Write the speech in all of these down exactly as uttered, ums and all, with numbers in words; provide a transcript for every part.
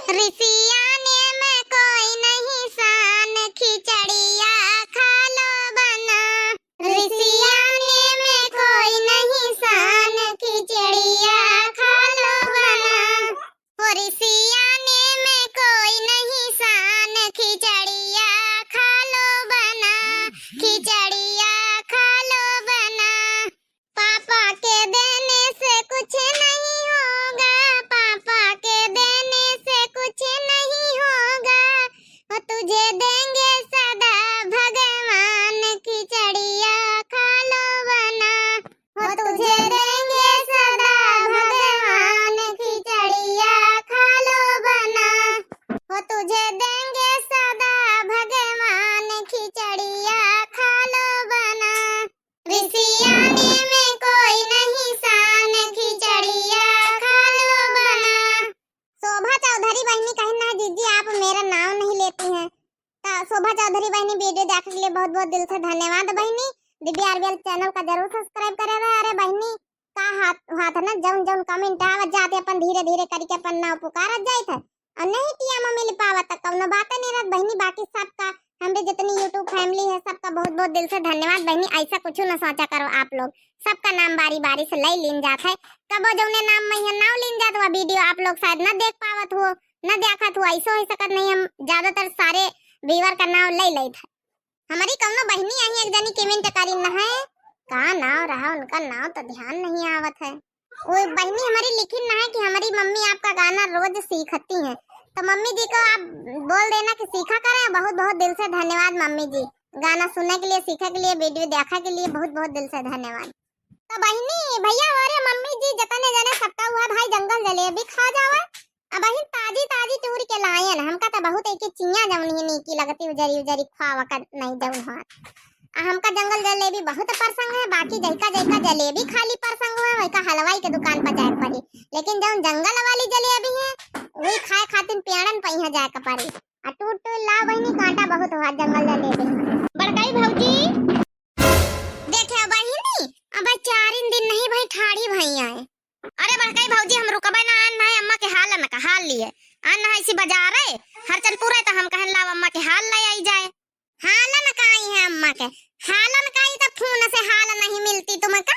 रिसियाने में कोई नहीं शान, खिचड़िया खा लो बना। रिसियाने में कोई नहीं शान, खिचड़िया खा लो बना। हो रिसियाने में कोई नहीं शान, खिचड़िया खा लो बना, खिचड़िया खा लो बना। पापा के देने से कुछ नहीं होगा, पापा के देने से कुछ नहीं होगा। वो तुझे देंगे सदा भगवान, खिचड़िया खा लो बना। वो तुझे देंगे सदा भगवान, खिचड़िया खा लो बना। वो तुझे देंगे सदा भगवान, खिचड़िया खा लो बना। रिसियाने में कोई नहीं शान, खिचड़िया खा लो बना। शोभा चौधरी बहिनी कहिन ना, जीजी आप मेरा नाम नहीं लेती हैं। तो शोभा चौधरी बहिनी, वीडियो देखे के लिए बहुत बहुत दिल से धन्यवाद बहिनी। डीबीआरबीएल चैनल का जरूर सब्सक्राइब करे रहे। अरे बहिनी, का हाथ हाथ ना, जौन जौन कमेंट आवत जाते, अपन धीरे धीरे करके अपन नाव पुकारत जाइत है। और नहीं टिया में मिल पावा तो कौनो बात नहीं रहत बहिनी। बाकी सबका, हमरे जितनी यूट्यूब फैमिली है, सबका बहुत बहुत दिल से धन्यवाद बहिनी। ऐसा कुछ न सोचा करो आप लोग, सबका नाम बारी बारी से ले लीन जात है। कबो जौने नाम में है नाव लीन जात, वह वीडियो आप लोग शायद न देख पावत हो, न देखत हो, ऐसो हो सकत नहीं। हम ज्यादातर सारे व्यूअर का नाव ले लेत है। हमारी कौनो बहिनी आई एक जनी कमेंट करी न है, का नाव रहा उनका, नाव तो ध्यान नहीं आवत है। वो बहिनी हमारी लिखिन ना है कि हमारी मम्मी आपका गाना रोज सीखती हैं, तो मम्मी जी को आप बोल देना कि सीखा करें। बहुत बहुत दिल से धन्यवाद मम्मी जी, गाना सुने के लिए, सीखे के लिए, वीडियो देखा के लिए बहुत बहुत दिल से धन्यवाद। तो बहिनी, भैया हो रे, मम्मी जी, जतने जने सबका हुआ भाई जंगल जलेबी खा जावे। अब बहिन ताजी ताजी टूर के लायन, हमका तो बहुत एक चिया जौन ही नीकी लगती, उजरी उजरी खुआवा का नहीं जौन हुआ। आ हमका जंगल जलेबी बहुत पसंद है, बाकी जैका जैका जलेबी खाली पसंद हुआ, वैका हलवाई के दुकान पर जाए के पड़ी, लेकिन जौन जंगल वाली जलेबी है, वही खाए खातिर पेड़न पहिया जाए के पड़ी। आ टूट टूट लाओ बहिनी, कांटा बहुत हुआ जंगल जलेबी। बड़काई भौजी, देखे बहिनी, अब चारिन दिन नहीं भाई ठाड़ी भई आए। अरे बड़काई भौजी, हम रुकबे ना, आन ना है अम्मा के हाल न का हाल लिए, आन ना है इसी बाजार है, हरचनपुर है, तो हम कहन लाओ अम्मा के हाल ले आई जाए। हालन काई है अम्मा के? हालन काई तो फोन से हाल नहीं मिलती तुमका?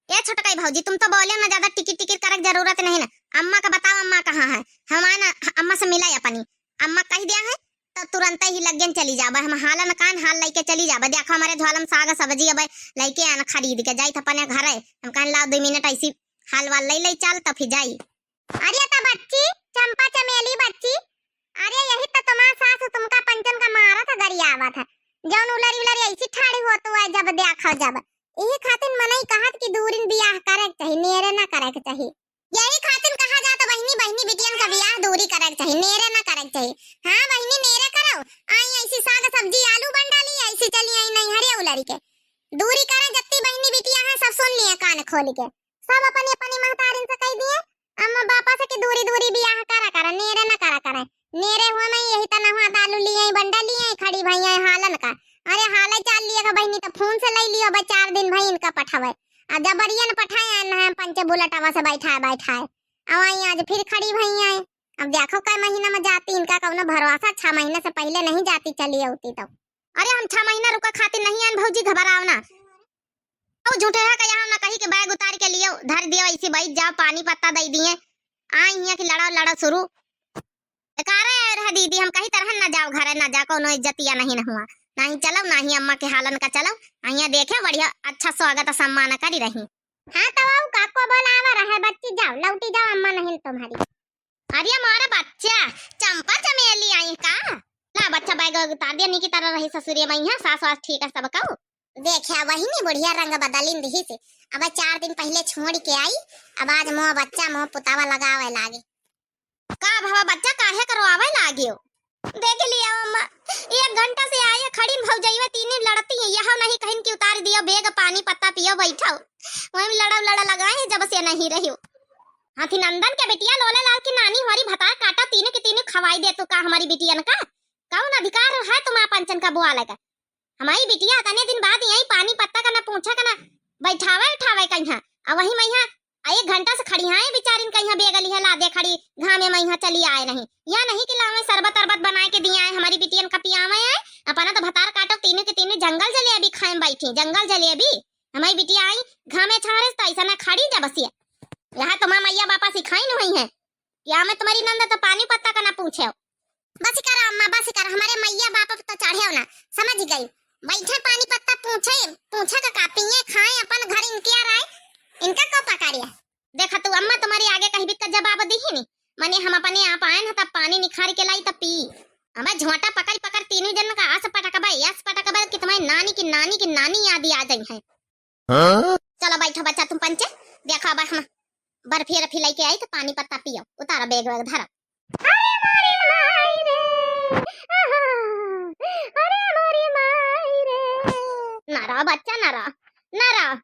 ए छोटकाई भौजी, तुम तो बोले ना, ज्यादा टिकिर टिकिर करक जरूरत नहीं ना। अम्मा का बताओ, अम्मा कहाँ है? हम आए ना, अम्मा से मिला अपनी। अम्मा कह दिया है तो तुरंत ही लग्गन चली जाबे। हम हालन कान हाल लेके चली जाबे। देखो हमारे झोला में साग सब्जी अबे लेके आन खरीद के जाई तो अपने घर है। हम कहन लाओ दो मिनट ऐसी हाल वाल ले ले चल तो फिर जाई। अरे त बच्ची, चंपा चमेली बच्ची, अरे यही त तुम्हार सास तुमका पंचन का मारत है, गरियावत है। जौन उलरी उलरी ऐसी ठाड़ी होत है जब देखो जब। यही खातिर मनई कहत कि दूरिन बियाह करे के चाही, नेरे ना करे के चाही। यही खातिर कहा जात बहिनी, बहिनी बिटियन का बियाह दूरी करे के चाही, नेरे ना करे के चाही। हाँ बहिनी, नेरे करो। आई ऐसी साग सब्जी आलू बन डाली, ऐसी चली आई नैहरिया उलरी के। दूरी करे जत्ती बहिनी बिटिया है, सब सुन लिए कान खोल के। सब अपनी अपनी महतारिन से कह दिए, अम्मा बापा से कि दूरी दूरी बियाह करा करा, नेरे न करा करा। नेरे हुआ मैं यही तना हुआ दालू लिए, बंडा लिए, खड़ी भई है हालन का। अरे हाले चाल लिए का बहिनी, तो फोन से ले लियो, भाई चार दिन भाई इनका पठावे। आ जबरियन पठाए न है पंचे बुलेटवा से बैठाए बैठाए। अब आई आज फिर खड़ी भई है। अब देखो कै महीना में जाती, इनका कौनो भरोसा, छह महीने से पहले नहीं जाती चली होती तो। अरे हम छह महीना रुका खातिर नहीं आन भौजी, घबराओ ना। ओ झूठे है का यहाँ ना कही के बैग उतार के लिए धर दियो, ऐसी बैठ जाओ, पानी पत्ता दे दिए। आई हियाँ की लड़ा लड़ा शुरू। बेकारे रह दीदी, हम कही तरह ना जाओ घरे, ना जा, कोनो इज्जतिया नहीं न हुआ। नहीं चलो, नहीं अम्मा के हालन का चलो। यहाँ देखे बढ़िया अच्छा स्वागत सम्मान करी रही। हाँ तो आओ, काको बोलावा रहे बच्ची, जाओ लौटी जाओ, अम्मा नहीं तुम्हारी। अरे हमारा बच्चा चंपा चमेली आई का? ला बच्चा बैग वैग उतार दिया, नी की तरह रही ससुरिया में, यहाँ सास वास ठीक है सब कहू। देखा बहिनी, बुढ़िया रंग बदलिन दिही से। अब चार दिन पहले छोड़ के आई, अब आज मोह बच्चा मोह पुतावा लगावे लागे। का भवा बच्चा, काहे करो आवे लागे हो? देख लिया अम्मा, एक घंटा से आए खड़ी भौजैया तीनों लड़ती है, यह नहीं कहिन कि उतार दियो बैग, पानी पत्ता पियो, बैठो। वही लड़ा लड़ा लगाए जब से नहीं रही हो। हाथी नंदन के बिटिया लोले लाल की नानी हमारी भतार काटा, तीनों की तीनों खवाई दे तू का हमारी बिटियन का? कौन अधिकार है तुम्हारा पंचन का बुआ लगा? हमारी बिटिया अतने दिन बाद यही पानी पत्ता का ना पूछा का ना बैठावे उठावे कहीं, आ वही मैया आ एक घंटा से खड़ी हैं बेचारिन, कहीं बेग लिहे लादे खड़ी, घामे में यहाँ चली आए नहीं। या नहीं कि लावे शरबत अरबत बनाए के दिए आए, हमारी बिटियन का पियावे आए, अपना तो भतार काटो, तीनों के तीनों जंगल जलेबी खाए बैठी, जंगल जलेबी। हमारी बिटिया आई घामे छारे से तो ऐसा ना खड़ी जब से। यहाँ तुम्हार मैया बापा सिखाई न हुई है कि आमे तुम्हारी नंद तो पानी पत्ता का ना पूछे। बस कर अम्मा, बस कर, हमारे मैया बाप तो चढ़े ना, समझ गई। बैठे पानी पत्ता पूछे, पूछे का का, पिए खाए, अपन घर इनके आ रहा है, इनका को पकड़िया। देखा तू अम्मा, तुम्हारे आगे कहीं भी का जवाब दी ही नहीं, मने हम अपने आप आए ना, तब पानी निखार के लाई तब पी। हमें झोंटा पकड़ पकड़ तीनों जन का आस पटकबे, आस पटकबे कि तुम्हारी नानी की नानी की नानी याद आ जाई है। हाँ? चलो बैठो बच्चा तुम पंचे, देखो अब हम बर्फी रफी लेके आई तो पानी पत्ता पियो, उतारो बैग वैग धरो। अरे मोरी माई रे, आहा, अरे मोरी माई रे। ना रहो बच्चा, ना रहो, ना रहो,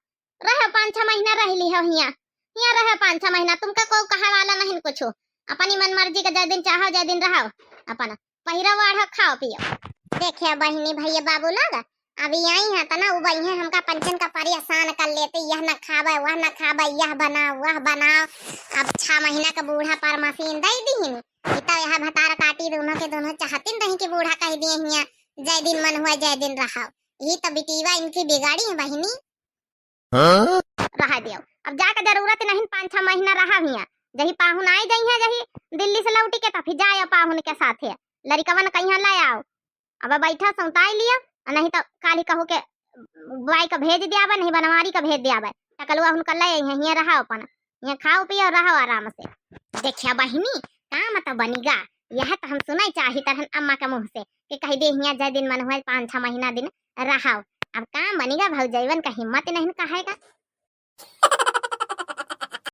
रहो पाँच छह महीना रह ली हो हिया, हिया रहो पाँच छह महीना, तुमका को कहा वाला नहीं कुछ, अपनी मन मर्जी का जय दिन चाहो जय दिन रहो, अपना पहिरा वाढ़ा खाओ पियो। देखिया बहिनी भैया बाबू लोग, अभी आई हैं त ना उबई हैं हमका पंचन का परेशान कर लेते, यह न खाबे वह न खाबे, यह बनाओ वह बनाओ। अब छह महीना का बूढ़ा पर मशीन दे दीहिन, ई तो यह भतार काटी दोनों के दोनों चाहतिन रही कि बूढ़ा कह दिए हिया जय दिन मन हुआ जय दिन रहाओ। यही तो बिटीवा इनकी बिगाड़ी है बहिनी। हाँ? रहा दियो, अब जाके जरूरत नहीं, पाँच छह महीना रहा हिया, जही पाहुन आई जाई है, जही दिल्ली से लौटी के तब फिर जाए पाहुन के साथ है, लड़िकवन कहीं ले आओ। अब बैठा सौताई लिया, और नहीं तो काली कहू के बाई का भेज दियाबे, नहीं बनवारी का भेज दियाबे, टकलुआ हुनका ले आई है, हिया रहा अपन, हिया खाओ पियो रहो आराम से। देखिया बहिनी, काम तो बनिगा, यह तो हम सुनाई चाहित रहन अम्मा के मुँह से कि कह दे हिया जय दिन मन हुआ पाँच छह महीना दिन रहाओ। अब काम बनिगा, भौजैवन का हिम्मत नहीं कहेगा।